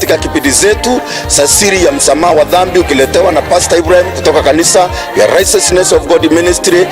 Katika kipindi zetu za siri ya msamaha wa dhambi, ukiletewa na Pastor Ibrahim kutoka kanisa ya Righteousness of God Ministry,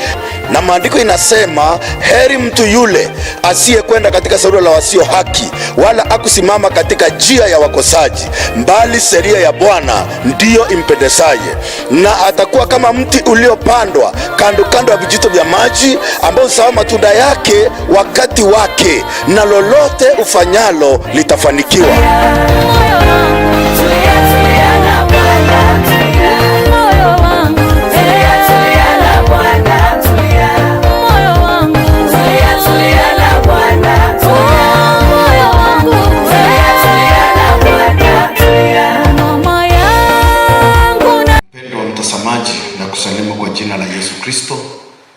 na maandiko inasema heri mtu yule asiyekwenda katika shauri la wasio haki, wala akusimama katika njia ya wakosaji, bali sheria ya Bwana ndiyo impendezaye, na atakuwa kama mti uliopandwa kando kando ya vijito vya maji, ambao huzaa matunda yake wakati wake, na lolote ufanyalo litafanikiwa. Moyo wangu, Tulia, tulia na Bwana, tulia. Moyo wangu, Tulia, tulia na Bwana, tulia. Moyo wangu, Tulia, tulia na Bwana, tulia. Moyo wangu, Tulia, tulia na Bwana, tulia. Mama yangu na Mpendwa mtazamaji, na kusalimu kwa jina la Yesu Kristo,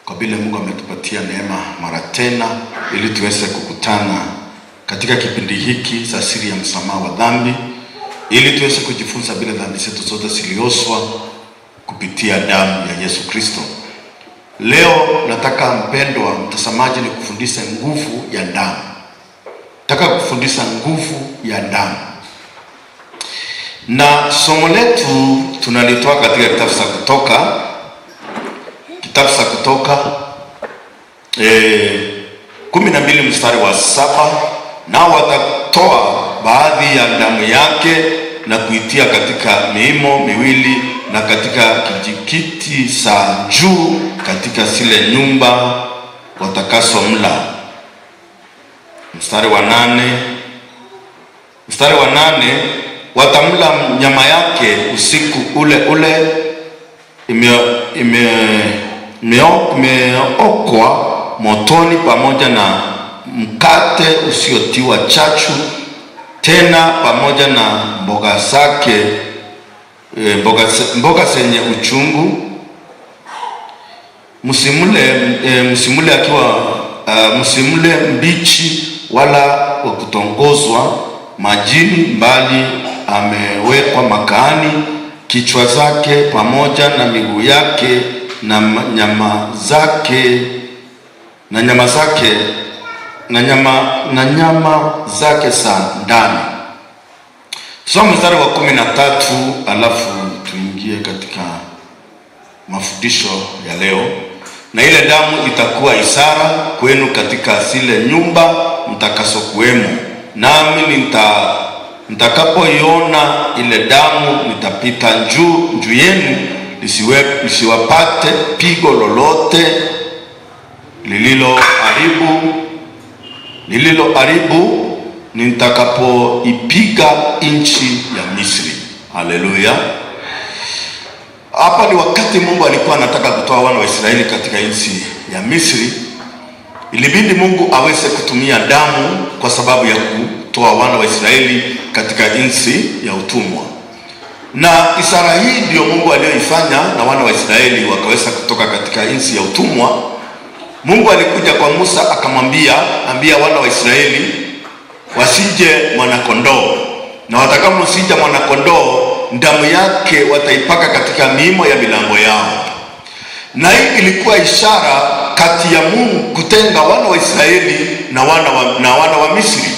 kwa vile Mungu ametupatia neema mara tena ili tuweze kukutana katika kipindi hiki cha siri ya msamaha wa dhambi, ili tuweze kujifunza vile dhambi zetu zote zilioshwa kupitia damu ya Yesu Kristo. Leo nataka mpendwa mtazamaji, ni kufundisha nguvu ya damu. Nataka kufundisha nguvu ya damu na somo letu tunalitoa katika kitabu cha Kutoka, kitabu cha Kutoka 12 mstari wa 7, nao watatoa baadhi ya damu yake na kuitia katika miimo miwili na katika kijikiti cha juu katika zile nyumba watakazomla. Mstari wa 8, mstari wa 8, watamla nyama yake usiku ule ule, imeokwa motoni pamoja na mkate usiotiwa chachu, tena pamoja na mboga zake, mboga zenye uchungu. Msimule akiwa msimule mbichi wala wa kutongozwa majini, mbali amewekwa makaani, kichwa zake pamoja na miguu yake na nyama zake na nyama zake na nyama zake za ndani. Tusome mstari wa 13 alafu tuingie katika mafundisho ya leo. Na ile damu itakuwa ishara kwenu katika zile nyumba mtakazokuwemo, nami nitakapoiona ile damu nitapita juu yenu, lisiwapate pigo lolote lililoharibu nitakapoipiga nchi ya Misri. Haleluya. Hapa ni wakati Mungu alikuwa anataka kutoa wana wa Israeli katika nchi ya Misri. Ilibidi Mungu aweze kutumia damu kwa sababu ya kutoa wana wa Israeli katika nchi ya utumwa. Na ishara hii ndio Mungu aliyoifanya na wana wa Israeli wakaweza kutoka katika nchi ya utumwa. Mungu alikuja kwa Musa akamwambia, ambia wana wa Israeli wasije mwanakondoo, na watakapomchinja mwanakondoo damu yake wataipaka katika miimo ya milango yao. Na hii ilikuwa ishara kati ya Mungu kutenga wana wa Israeli na wana wa Misri.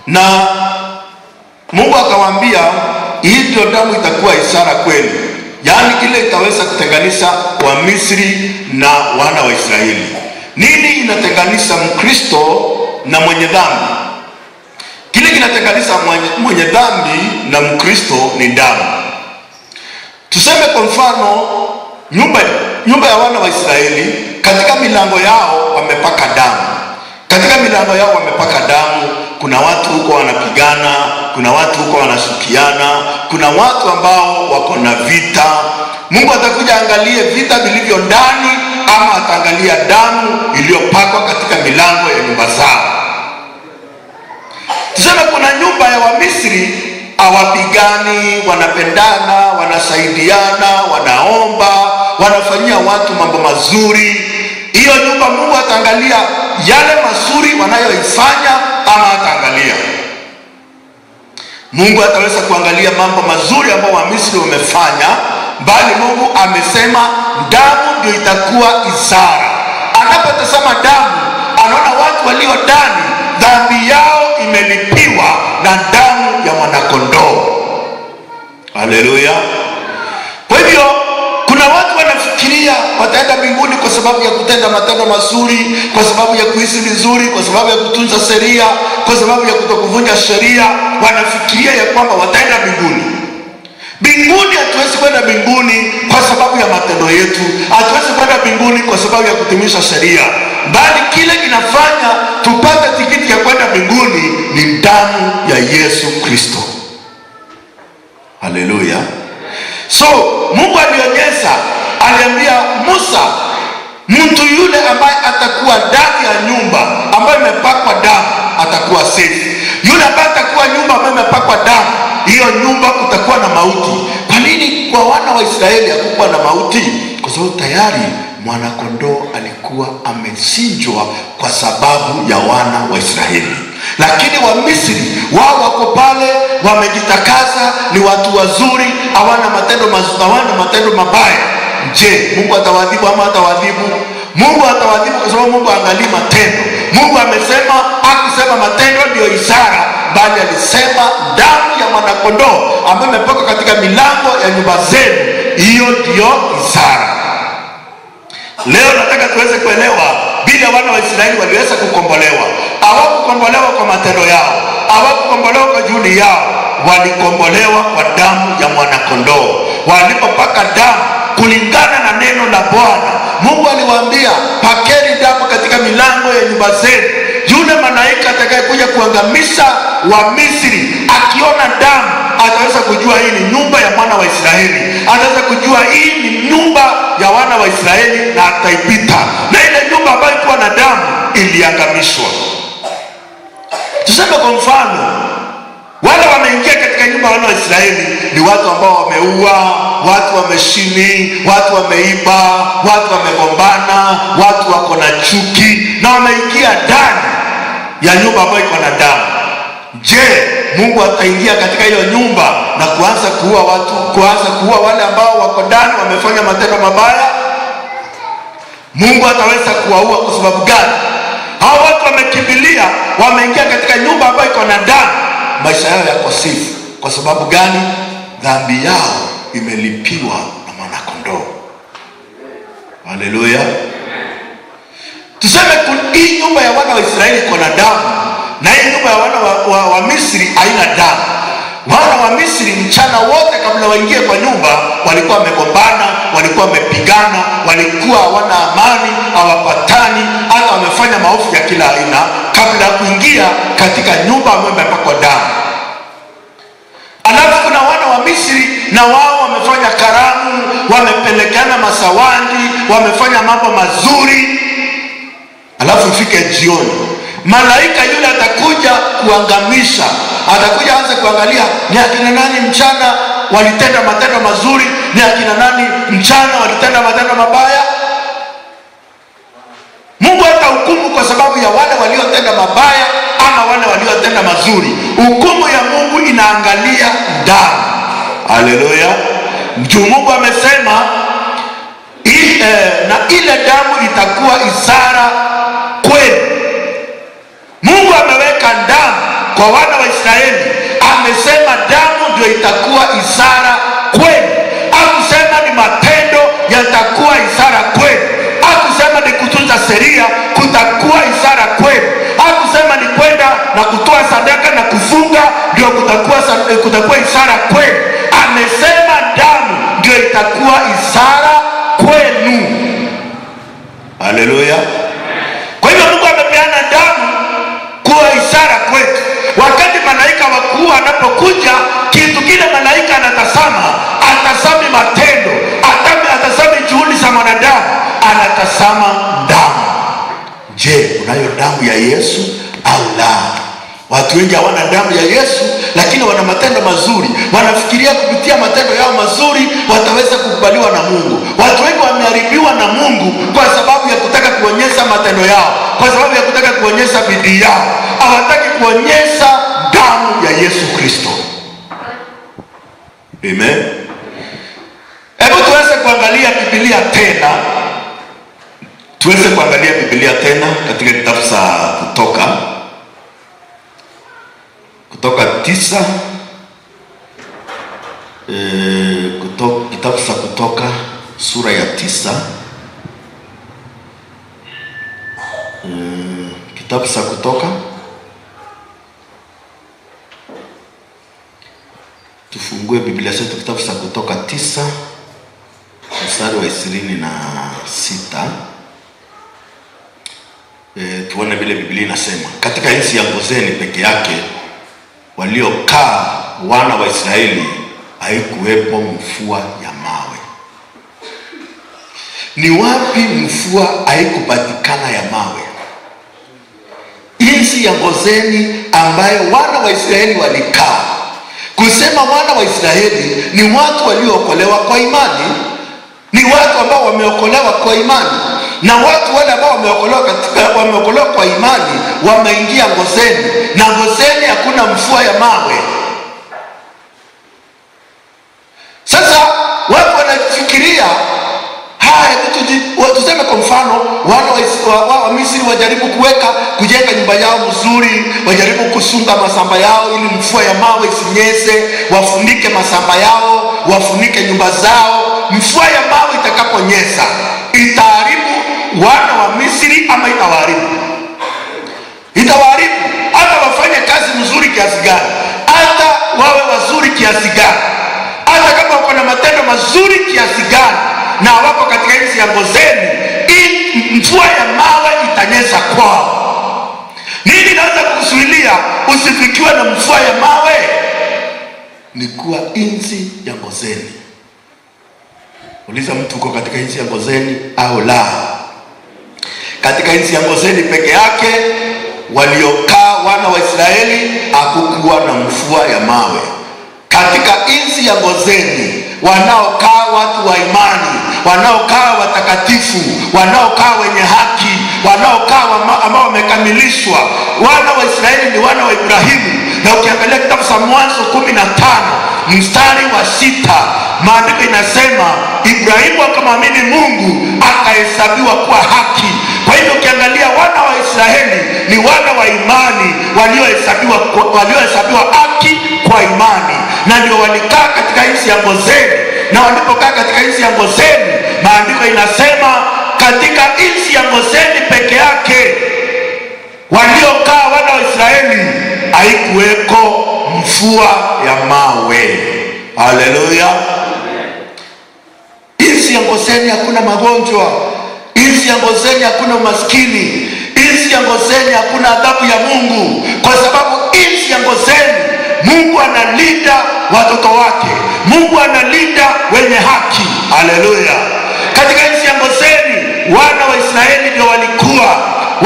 Na Mungu akawaambia hii ndio damu itakuwa ishara kwenu, yaani ile itaweza kutenganisha wa Misri na wana wa Israeli. Nini inatenganisha Mkristo na mwenye dhambi? Kile kinatenganisha mwenye dhambi na Mkristo ni damu. Tuseme kwa mfano, nyumba ya wana wa Israeli katika milango yao wamepaka damu. Katika milango yao wamepaka damu. Kuna watu huko wanapigana, kuna watu huko wanashukiana, kuna watu ambao wako na vita. Mungu atakuja angalie vita vilivyo ndani, ama ataangalia damu iliyopakwa katika milango ya nyumba zao. Tuseme kuna nyumba ya Wamisri hawapigani, wanapendana, wanasaidiana, wanaomba, wanafanyia watu mambo mazuri. Hiyo nyumba Mungu ataangalia yale mazuri wanayoifanya ama ataangalia? Mungu ataweza kuangalia mambo mazuri ambayo Wamisri wamefanya, bali Mungu amesema damu ndio itakuwa ishara. Anapotazama damu, anaona watu walio ndani, dhambi yao imelipiwa na damu ya mwanakondoo. Haleluya! Kwa hivyo kuna watu wanafikiria wataenda mbinguni kwa sababu ya kutenda matendo mazuri, kwa sababu ya kuishi vizuri, kwa sababu ya kutunza sheria, kwa sababu ya kutokuvunja sheria. Wanafikiria ya kwamba wataenda mbinguni. Mbinguni hatuwezi kwenda mbinguni kwa sababu ya matendo yetu, hatuwezi kwenda mbinguni kwa sababu ya kutimisha sheria, bali kile kinafanya tupate tikiti ya kwenda mbinguni ni damu ya Yesu Kristo. Haleluya! So Mungu alionyesha, aliambia Musa, mtu yule ambaye atakuwa ndani ya nyumba ambayo imepakwa damu atakuwa safe. Yule ambaye atakuwa nyumba ambayo imepakwa damu, hiyo nyumba kutakuwa na mauti. Kwa nini kwa wana wa Israeli hakukuwa na mauti? Kwa sababu tayari mwanakondoo alikuwa amechinjwa kwa sababu ya wana wa Israeli. Lakini Wamisri wao wako pale, wamejitakasa, ni watu wazuri, hawana matendo hawana matendo mabaya. Je, Mungu atawadhibu ama atawadhibu? Mungu atawadhibu kwa sababu Mungu haangalii matendo. Mungu amesema, hakusema matendo ndiyo ishara, bali alisema damu ya mwanakondoo ambayo imepakwa katika milango ya nyumba zenu, hiyo ndiyo ishara. Leo nataka tuweze kuelewa vile wana wa Israeli waliweza kukombolewa. Hawakukombolewa kwa matendo yao, hawakukombolewa kwa juhudi yao, walikombolewa kwa damu ya mwanakondoo. Walipopaka damu kulingana na neno la Bwana, Mungu aliwaambia, pakeni damu katika milango ya nyumba zenu. Yule malaika atakayekuja kuangamiza Wamisri akiona damu ataweza kujua hii ni nyumba ya mwana wa Israeli, ataweza kujua hii ni nyumba ya wana wa Israeli na ataipita. Na ile nyumba ambayo ilikuwa na damu iliangamishwa. Tuseme kwa mfano, wale wameingia katika nyumba ya wana wa Israeli ni watu ambao wameua, watu wameshini, watu wameiba, watu wamegombana, watu wako na chuki, na wameingia ndani ya nyumba ambayo iko na damu. Je, Mungu ataingia katika hiyo nyumba na kuanza kuua watu, kuanza kuua wale ambao wako ndani wamefanya matendo mabaya? Mungu ataweza kuwaua kwa sababu gani? Hao watu wamekimbilia, wameingia katika nyumba ambayo iko na damu, maisha yao yako safe. Kwa sababu gani? Dhambi yao imelipiwa na mwanakondoo. Haleluya! Tuseme hii nyumba ya wana wa Israeli iko na damu na hii nyumba ya wana wa Misri haina damu. Wana wa Misri mchana wote kabla waingie kwa nyumba walikuwa wamegombana, walikuwa wamepigana, walikuwa hawana amani, hawapatani, hata wamefanya maovu ya kila aina kabla ya kuingia katika nyumba ambayo imepakwa damu. Alafu kuna wana wa Misri na wao wamefanya karamu, wamepelekana masawadi, wamefanya mambo mazuri. Alafu ifike jioni, malaika yule atakuja kuangamisha, atakuja anze kuangalia ni akina nani mchana walitenda matendo mazuri, ni akina nani mchana walitenda matendo mabaya. Mungu hatahukumu kwa sababu ya wale waliotenda mabaya ama wale waliotenda mazuri. Hukumu ya Mungu inaangalia damu. Haleluya! Juu Mungu amesema na ile damu itakuwa ishara kwenu. Mungu ameweka damu kwa wana wa Israeli, amesema damu ndio itakuwa ishara kwenu. Hakusema ni matendo yatakuwa ishara kwenu, hakusema ni kutunza sheria kutakuwa ishara kwenu, hakusema ni kwenda na kutoa sadaka na kufunga ndio kutakuwa ishara kwenu. Amesema damu ndio itakuwa ishara kwenu. Haleluya! Kwa hivyo Mungu amepeana damu kuwa ishara kwetu. Wakati malaika wakuu anapokuja, kitu kile malaika anatazama, atazami matendo, atazami juhudi za mwanadamu, anatazama damu. Je, unayo damu ya Yesu au la? Watu wengi hawana damu ya Yesu, lakini wana matendo mazuri. Wanafikiria kupitia matendo yao mazuri wataweza kukubaliwa na Mungu. Watu wengi wameharibiwa na Mungu kwa sababu ya kutaka kuonyesha matendo yao, kwa sababu ya kutaka kuonyesha bidii yao. Hawataki kuonyesha damu ya Yesu Kristo. Amen. Hebu tuweze kuangalia Biblia tena. Tuweze kuangalia Biblia tena katika kitabu cha Kutoka. Kutoka 9. Kitabu cha Kutoka sura ya 9. Kitabu cha Kutoka, tufungue Biblia zetu, kitabu cha Kutoka 9 mstari wa 26. Tuone vile Biblia inasema. Katika nchi ya Gozeni peke yake waliokaa wana wa Israeli haikuwepo mvua ya mawe. Ni wapi mvua haikupatikana ya mawe? Nchi ya Gozeni ambayo wana wa Israeli walikaa. Kusema wana wa Israeli ni watu waliookolewa kwa imani, ni watu ambao wameokolewa kwa imani, na watu wale ambao wameokolewa kwa imani wameingia Gozeni, na Gozeni hakuna mvua ya mawe. Sasa watu wanafikiria haya, tuseme kwa mfano wana wa Misri wajaribu kujenga nyumba yao mzuri, wajaribu kusunga masamba yao ili mvua ya mawe isinyeshe, wafunike masamba yao, wafunike nyumba zao. Mvua ya mawe itakaponyesha itaharibu wana wa Misri ama itawaharibu? Itawaharibu. Hata wafanye kazi mzuri kiasi gani, hata wawe wazuri kiasi gani, hata kama wako na matendo mazuri kiasi gani, na wako katika nchi ya Gozeni, mvua ya mawe itanyesha kwao. Nini inaweza kukuzuilia usifikiwe na mvua ya mawe? Ni kuwa nchi ya Gozeni. Uliza mtu uko katika nchi ya Gozeni au la. Katika nchi ya Gozeni peke yake waliokaa wana wa Israeli hakukuwa na mvua ya mawe. Katika nchi ya Gozeni wanaokaa watu wa imani, wanaokaa watakatifu, wanaokaa wenye haki, wanaokaa ambao wamekamilishwa. Wana wa Israeli ni wana wa Ibrahimu. Na ukiangalia kitabu cha Mwanzo 15 mstari wa 6, maandiko inasema Ibrahimu akamwamini Mungu akahesabiwa kuwa haki. Kwa hivyo ukiangalia wana wa Israeli ni wana wa imani waliohesabiwa haki kwa imani, na ndio walikaa katika nchi ya Gozeni. Na walipokaa katika nchi ya Gozeni, maandiko inasema katika nchi ya Gozeni peke yake waliokaa wana wa Israeli haikuweko mvua ya mawe. Haleluya. Nchi ya Gozeni hakuna magonjwa, nchi ya Gozeni hakuna umaskini, nchi ya Gozeni hakuna adhabu ya Mungu, kwa sababu nchi ya Gozeni Mungu analinda watoto wake, Mungu analinda wenye haki. Haleluya. Katika nchi ya Gozeni wana wa Israeli ndio walikuwa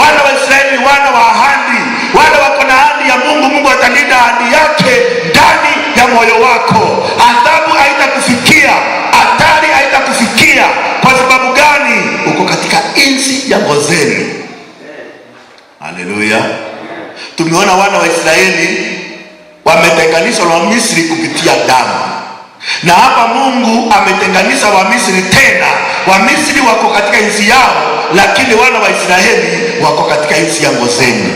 wana wa Israeli, wana wa ahadi, wale wako na ahadi ya Mungu. Mungu atalinda ahadi yake ndani ya moyo wako. Adhabu haitakufikia, hatari haitakufikia. Kwa sababu gani? Uko katika nchi ya Gozeni. Haleluya. Tumeona wana wa Israeli wametenganishwa na Wamisri kupitia damu, na hapa Mungu ametenganisha Wamisri tena. Wamisri wako katika nchi yao, lakini wana wa Israeli wako katika nchi ya Gozeni.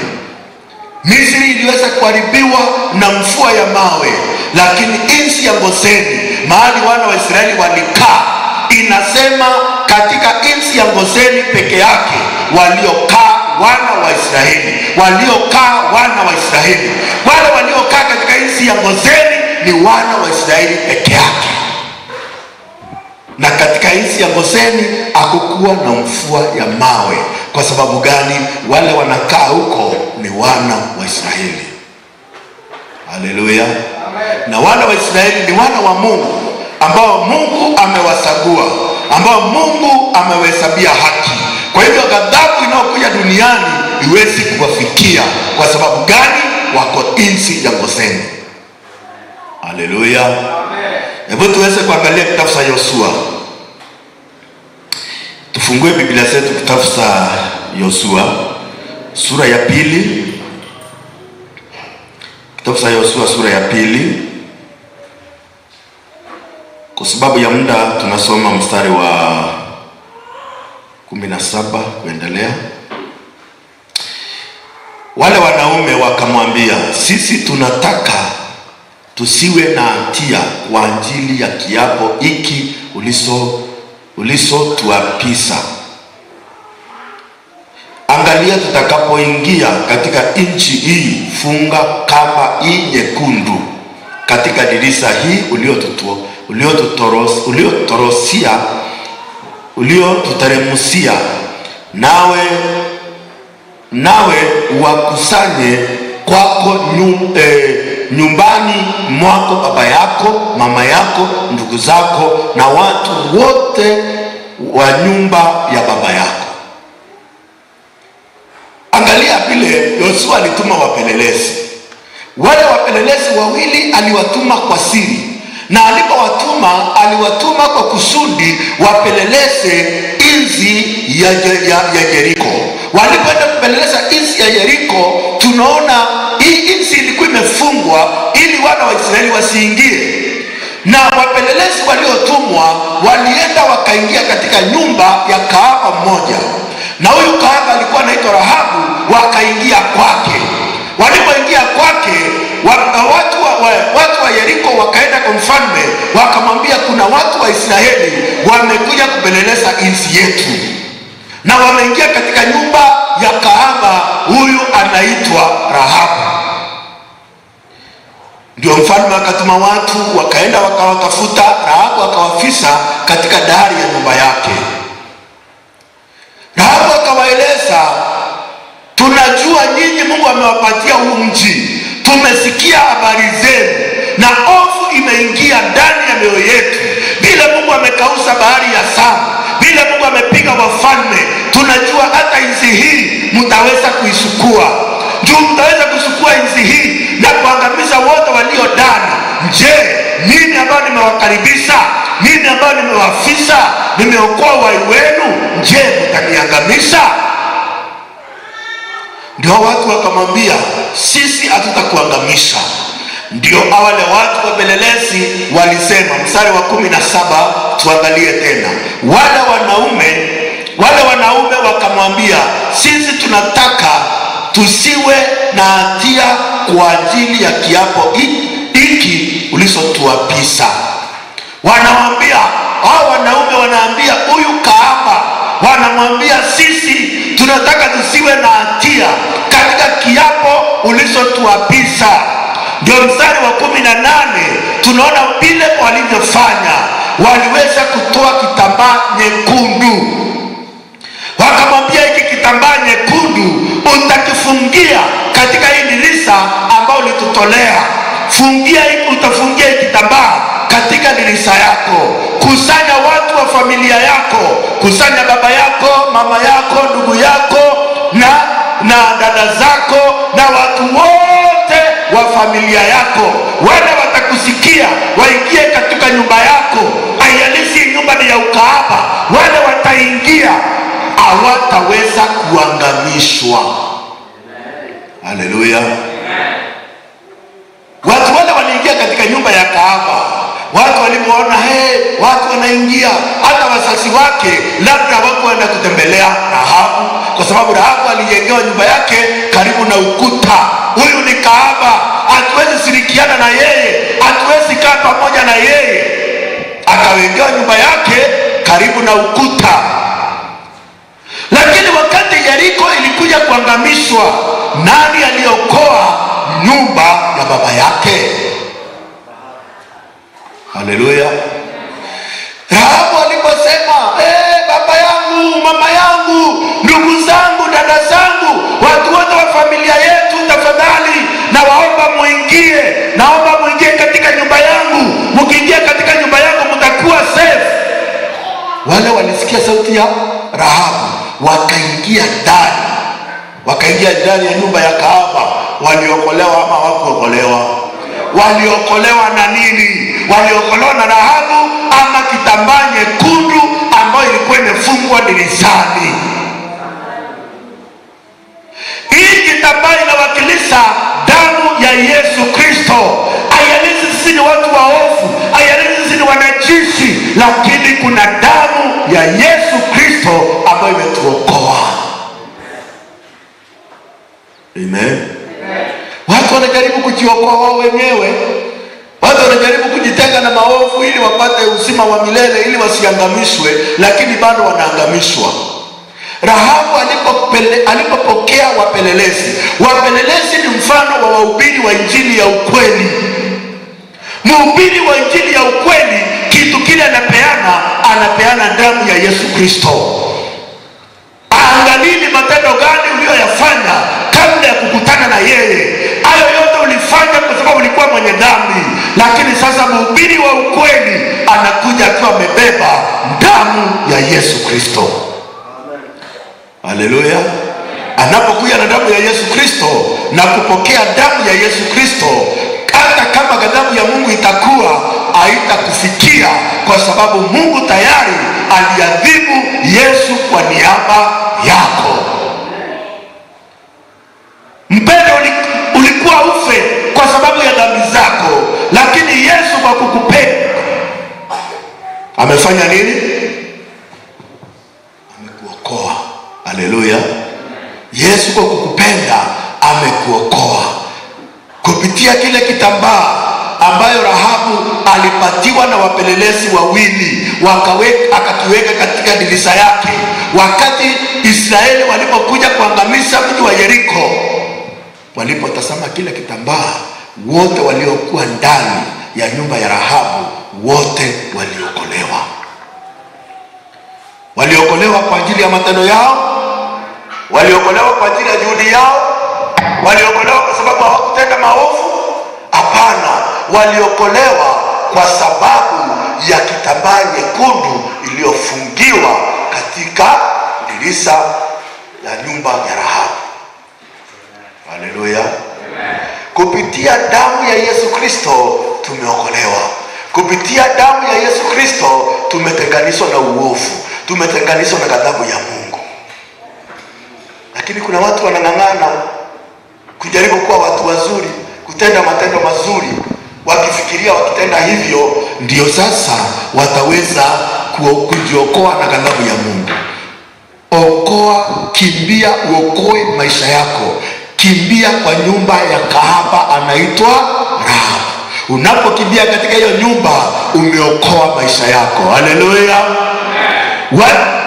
Misri iliweza kuharibiwa na mvua ya mawe, lakini nchi ya Gozeni mahali wana wa Israeli walikaa, inasema katika nchi ya Gozeni peke yake waliokaa wana wa Israeli, waliokaa wana wa Israeli, wale waliokaa katika nchi ya Gozeni ni wana wa Israeli peke yake. Na katika nchi ya Gozeni hakukuwa na mvua ya mawe. Kwa sababu gani? Wale wanakaa huko ni wana wa Israeli. Haleluya. Na wana wa Israeli ni wana wa Mungu ambao Mungu amewachagua, ambao Mungu amewahesabia haki. Kwa hivyo ghadhabu inayokuja duniani iwezi kuwafikia. Kwa sababu gani? Wako nchi ya Gozeni. Haleluya. Hebu tuweze kuangalia kitabu cha Yoshua. Tufungue Biblia zetu kitabu cha Yoshua sura ya 2. Kitabu cha Yoshua sura ya 2. Kwa sababu ya muda tunasoma mstari wa 17 kuendelea. Wale wanaume wakamwambia, sisi tunataka tusiwe na hatia kwa ajili ya kiapo hiki ulisotuapisa. Angalia, tutakapoingia katika nchi hii, funga kamba hii nyekundu katika dirisha hii uliotuteremusia, nawe wakusanye kwako nyumbani mwako baba yako, mama yako, ndugu zako na watu wote wa nyumba ya baba yako. Angalia vile Yoshua alituma wapelelezi. Wale wapelelezi wawili aliwatuma kwa siri, na alipowatuma aliwatuma kwa kusudi wapeleleze nchi ya Yeriko. Walipoenda kupeleleza nchi ya Yeriko, tunaona hii nchi ilikuwa imefungwa ili wana wa Israeli wasiingie, na wapelelezi waliotumwa walienda wakaingia katika nyumba ya kahaba mmoja, na huyu kahaba alikuwa anaitwa Rahabu. Wakaingia kwake. Walipoingia kwake, watu wa Yeriko wakaenda kwa mfalme wakamwambia, kuna watu wa Israeli wamekuja kupeleleza nchi yetu na wameingia katika nyumba ya kahaba huyu anaitwa Rahabu. Ndio mfalme akatuma watu wakaenda wakawatafuta Rahabu, akawafisa katika dari ya nyumba yake. Rahabu akawaeleza, tunajua nyinyi Mungu amewapatia huu mji, tumesikia habari zenu na hofu imeingia ndani ya mioyo yetu. Vile Mungu amekausha bahari ya Shamu, vile Mungu amepiga wafalme, tunajua hata nchi hii mtaweza kuisukua juu, mtaweza kusukua nchi hii na kuangamiza wote walio ndani. Je, mimi ambayo nimewakaribisha, mimi ambayo nimewafisha, nimeokoa uhai wenu, je, mtaniangamiza? Ndio watu wakamwambia, sisi hatutakuangamisha. Ndio wale watu wapelelezi walisema, mstari wa 17, tuangalie tena. Wale wanaume wakamwambia, sisi tunataka tusiwe na hatia kwa ajili ya kiapo hiki ulichotuapisa. Wanawambia hao wanaume, wanaambia huyu kahaba, wanamwambia sisi tunataka tusiwe na hatia katika kiapo ulichotuapisa. Ndio mstari wa 18 tunaona vile walivyofanya, waliweza kutoa kitambaa nyekundu, wakamwambia hiki kitambaa nyekundu utakifungia katika hii dirisha ambayo ulitutolea. Fungia hiki, utafungia hiki kitambaa katika dirisha yako. Kusanya watu wa familia yako, kusanya baba yako, mama yako, ndugu yako na dada zako na watu wote wa familia yako, wale watakusikia waingie katika nyumba yako. Haijalishi nyumba ni ya ukahaba, wale wataingia hawataweza kuangamishwa. Haleluya! Watu wale waliingia katika nyumba ya kahaba, watu walipoona hey, watu wanaingia, hata wazazi wake labda hawakuenda kutembelea Rahabu, kwa sababu Rahabu alijengewa nyumba yake karibu na ukuta. Huyu ni kahaba, hatuwezi shirikiana na yeye, hatuwezi kaa pamoja na yeye. Akawekewa nyumba yake karibu na ukuta. Lakini wakati Yeriko ilikuja kuangamishwa, nani aliokoa nyumba ya baba yake? Haleluya! Rahabu aliposema hey, baba yangu, mama yangu, ndugu zangu, dada zangu, watu wote wa familia yetu, tafadhali nawaomba muingie, naomba muingie katika nyumba yangu. Mkiingia katika nyumba yangu mtakuwa safe. Wale walisikia sauti ya Rahabu wakaingia ndani, wakaingia ndani ya nyumba ya kahaba. Waliokolewa ama hawakuokolewa? Waliokolewa na nini? Waliokolewa na Rahabu ama kitambaa nyekundu ambayo ilikuwa imefungwa dirishani? Hii kitambaa inawakilisha damu ya Yesu Kristo. Haijalishi sisi ni watu waovu, haijalishi sisi ni wanajisi, lakini kuna damu ya Yesu Kristo ambayo imetuokoa. Amen. Watu wanajaribu kujiokoa wao wenyewe. Watu wanajaribu kujitenga na maovu ili wapate uzima wa milele, ili wasiangamishwe, lakini bado wanaangamishwa. Rahabu alipopokea wapelelezi, wapelelezi ni mfano wa wahubiri wa injili ya ukweli. Mhubiri wa injili ya ukweli, kitu kile anapeana, anapeana damu ya Yesu Kristo. Angalii ni matendo gani uliyoyafanya kabla ya kukutana na yeye. Hayo yote ulifanya kwa sababu ulikuwa mwenye dhambi, lakini sasa mhubiri wa ukweli anakuja akiwa amebeba damu ya Yesu Kristo. Haleluya! Anapokuja na damu ya Yesu Kristo na kupokea damu ya Yesu Kristo, hata kama ghadhabu ya Mungu itakuwa, haitakufikia kwa sababu Mungu tayari aliadhibu Yesu kwa niaba yako. Mpendo, ulikuwa ufe kwa sababu ya dhambi zako, lakini Yesu kwa kukupenda amefanya nini? Amekuokoa. Haleluya! Yesu kwa kukupenda amekuokoa kupitia kile kitambaa ambayo Rahabu alipatiwa na wapelelezi wawili, akakiweka katika dirisha yake wakati Israeli walipokuja kuangamiza mji wa Yeriko. Walipotazama kile kitambaa, wote waliokuwa ndani ya nyumba ya Rahabu wote waliokolewa. Waliokolewa kwa ajili ya matendo yao, waliokolewa kwa ajili ya juhudi yao, waliokolewa kwa sababu hawakutenda maovu? Hapana, waliokolewa kwa sababu ya kitambaa nyekundu iliyofungiwa katika dirisha la nyumba ya Rahabu. Haleluya! Kupitia damu ya Yesu Kristo tumeokolewa. Kupitia damu ya Yesu Kristo tumetenganishwa na uovu, tumetenganishwa na ghadhabu ya Mungu. Lakini kuna watu wanang'ang'ana kujaribu kuwa watu wazuri, kutenda matendo mazuri, wakifikiria wakitenda hivyo ndio sasa wataweza kujiokoa na ghadhabu ya Mungu. Okoa, kimbia uokoe maisha yako. Kimbia kwa nyumba ya kahaba anaitwa Rahabu. Unapokimbia katika hiyo nyumba umeokoa maisha yako. Haleluya!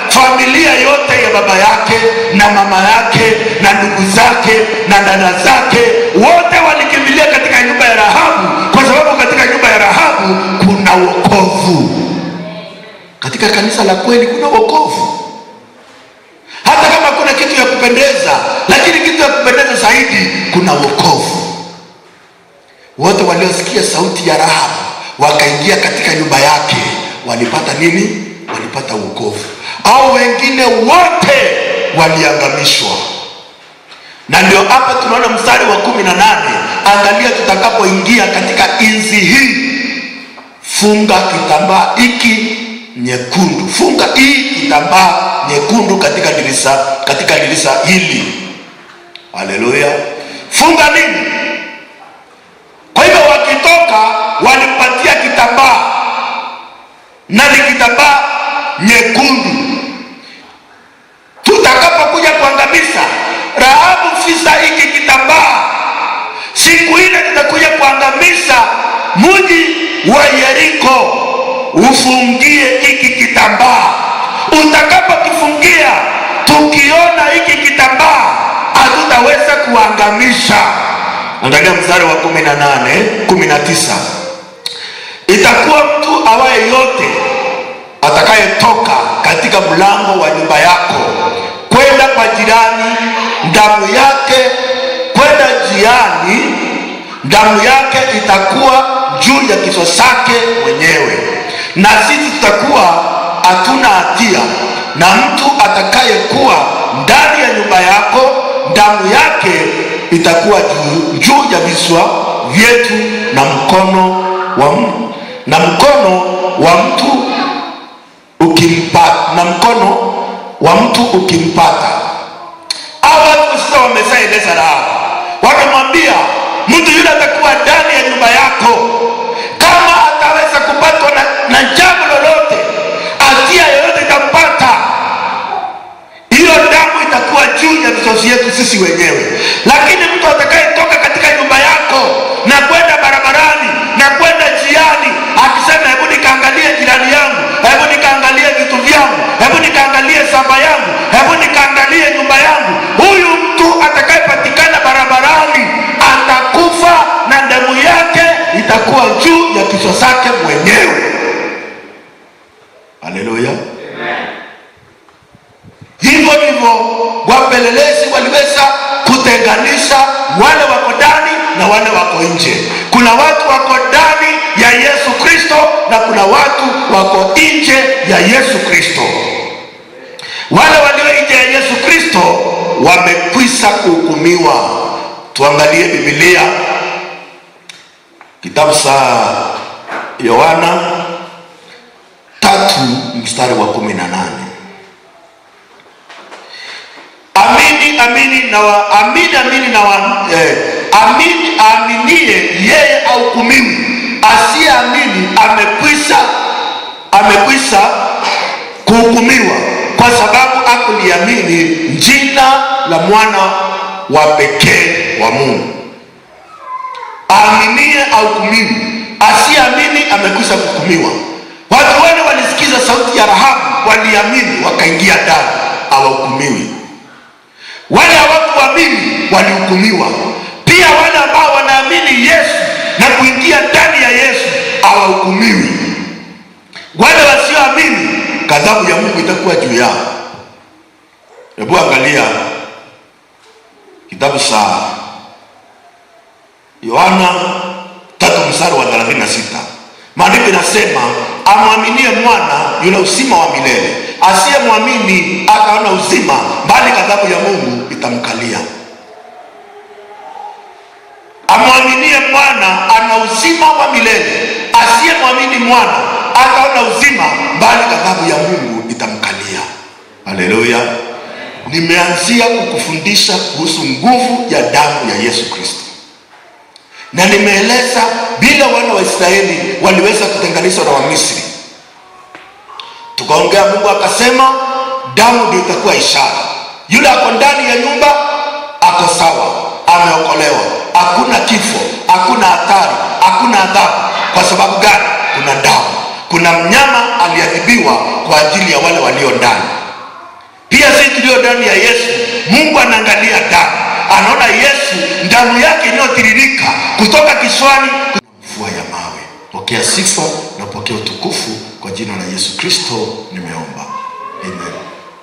Familia yote ya baba yake na mama yake na ndugu zake na dada zake wote walikimbilia katika nyumba ya Rahabu, kwa sababu katika nyumba ya Rahabu kuna wokovu. Katika kanisa la kweli kuna wokovu. Hata kama kuna kitu ya kupendeza, lakini kitu ya kupendeza zaidi kuna wokovu. Wote waliosikia sauti ya Rahabu wakaingia katika nyumba yake walipata nini? Walipata wokovu. Au wengine wote waliangamishwa. Na ndio hapa tunaona mstari wa 18. Angalia, tutakapoingia katika inzi hii, funga kitambaa hiki nyekundu, funga hii kitambaa nyekundu katika dirisha hili. Haleluya! Funga nini? Kwa hivyo wakitoka walipatia kitambaa, na ni kitambaa nyekundu. Tutakapokuja kuangamiza Rahabu, fisa hiki kitambaa, siku ile tutakuja kuangamiza mji wa Yeriko, ufungie hiki kitambaa. Utakapokifungia, tukiona hiki kitambaa hatutaweza kuangamisha. Angalia mstari wa 18, 19. Itakuwa mtu awaye yote atakayetoka katika mlango wa nyumba yako kwenda kwa jirani, damu yake kwenda njiani, damu yake itakuwa juu ya kichwa chake mwenyewe, na sisi tutakuwa hatuna hatia. Na mtu atakayekuwa ndani ya nyumba yako, damu yake itakuwa juu ya vichwa vyetu, na mkono wa na mkono wa mtu ukimpata, na mkono wa mtu ukimpata. Hawa watu sasa wameshaeleza Rahabu, wakamwambia mtu yule atakuwa ndani ya nyumba yako, kama ataweza kupatwa na jambo lolote, hatia yoyote itampata, hiyo damu itakuwa juu ya vichwa vyetu sisi wenyewe. Lakini mtu atakayetoka katika nyumba yako na kwenda barabarani na kwenda Wapelelezi waliweza kutenganisha wale wako ndani na wale wako nje. Kuna watu wako ndani ya Yesu Kristo na kuna watu wako nje ya Yesu Kristo. Wale walio nje ya Yesu Kristo wamekwisha kuhukumiwa. Tuangalie Biblia, kitabu cha Yohana 3 mstari wa 18. Amini amini na wa, amini amini na wa, amini aaminie yeye ahukumiwi, asiyeamini amekwisha kuhukumiwa, kwa sababu hakuliamini jina la mwana wa pekee wa Mungu. Aaminie ahukumiwi, asiyeamini amekwisha kuhukumiwa. Watu wale walisikiza sauti ya Rahabu, waliamini wakaingia ndani, hawahukumiwi. Wale hawakuamini walihukumiwa. Pia wale ambao wanaamini Yesu na kuingia ndani ya Yesu hawahukumiwi. Wale wasioamini, ghadhabu ya Mungu itakuwa juu yao. Hebu angalia kitabu cha Yohana 3 mstari wa 36. Maandiko inasema, amwaminie mwana yule uzima wa milele, asiyemwamini akaona uzima, bali ghadhabu ya Mungu itamkalia. Amwaminie mwana ana uzima wa milele, asiyemwamini mwana akaona uzima, bali ghadhabu ya Mungu itamkalia. Haleluya! Nimeanzia kukufundisha kuhusu nguvu ya damu ya Yesu Kristo na nimeeleza bila wana wa Israeli waliweza kutenganishwa na Wamisri. Tukaongea, Mungu akasema damu ndio itakuwa ishara. Yule ako ndani ya nyumba ako sawa, ameokolewa, hakuna kifo, hakuna hatari, hakuna adhabu. Kwa sababu gani? Kuna damu, kuna mnyama aliadhibiwa kwa ajili ya wale walio ndani. Pia sisi tulio ndani ya Yesu, Mungu anaangalia damu, anaona Yesu, damu yake inayotiririka kutoka kichwani. Mvua ya mawe. Pokea sifa na pokea utukufu kwa jina la Yesu Kristo nimeomba, amen.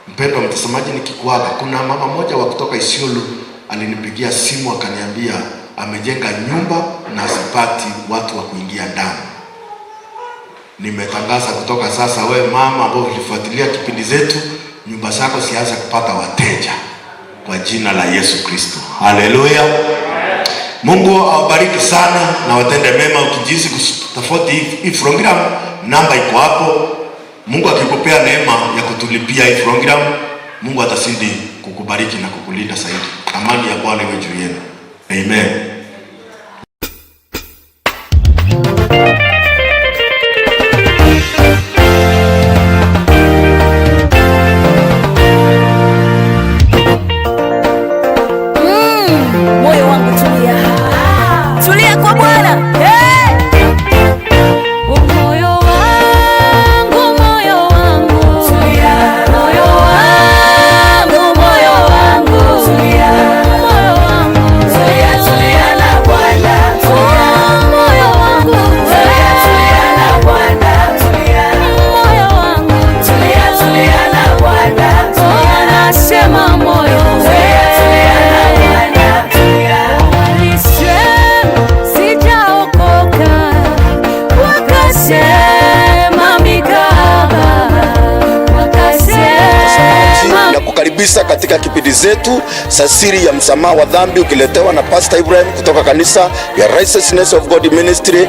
Mpendwa mtazamaji, nikikuaga, kuna mama mmoja wa kutoka Isiolo alinipigia simu akaniambia amejenga nyumba na asipati watu wa kuingia ndani. Nimetangaza kutoka sasa, we mama ambao ulifuatilia kipindi zetu, nyumba zako sianze kupata wateja kwa jina la Yesu Kristo. Haleluya! Mungu awabariki sana na watende mema. Ukijihisi kutafauti hii program, namba iko hapo. Mungu akikupea neema ya kutulipia hii program, Mungu atazidi kukubariki na kukulinda zaidi. Amani ya Bwana iwe juu yenu. Amen. Moyo wangu tulia, tulia kwa Bwana. Hey! Moyo wangu, moyo wangu, tulia, moyo wangu, moyo wangu, tulia, moyo wangu, tulia, tulia na Bwana, tulia, moyo wangu, tulia, tulia na Bwana, tulia, moyo wangu, tulia, tulia na Bwana, tulia, nasema moyo, tulia, tulia na Bwana, tulia. Walisema sijaokoka, wakasema mikaba, wakasema Na kukaribisha katika kipindi zetu za siri ya msamaha wa dhambi ukiletewa na Pastor Ibrahim kutoka kanisa ya Righteousness of God Ministry.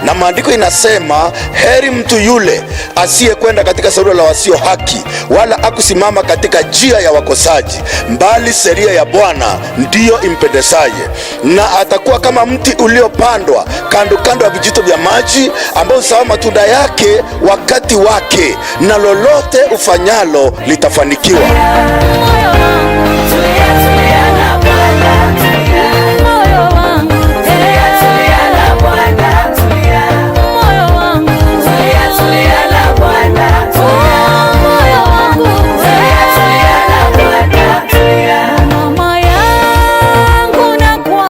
Na maandiko inasema, heri mtu yule asiyekwenda katika shauri la wasio haki, wala akusimama katika njia ya wakosaji, bali sheria ya Bwana ndiyo impendezaye, na atakuwa kama mti uliopandwa kando kando ya vijito vya maji, ambao huzaa matunda yake wakati wake, na lolote ufanyalo litafanikiwa. Moyo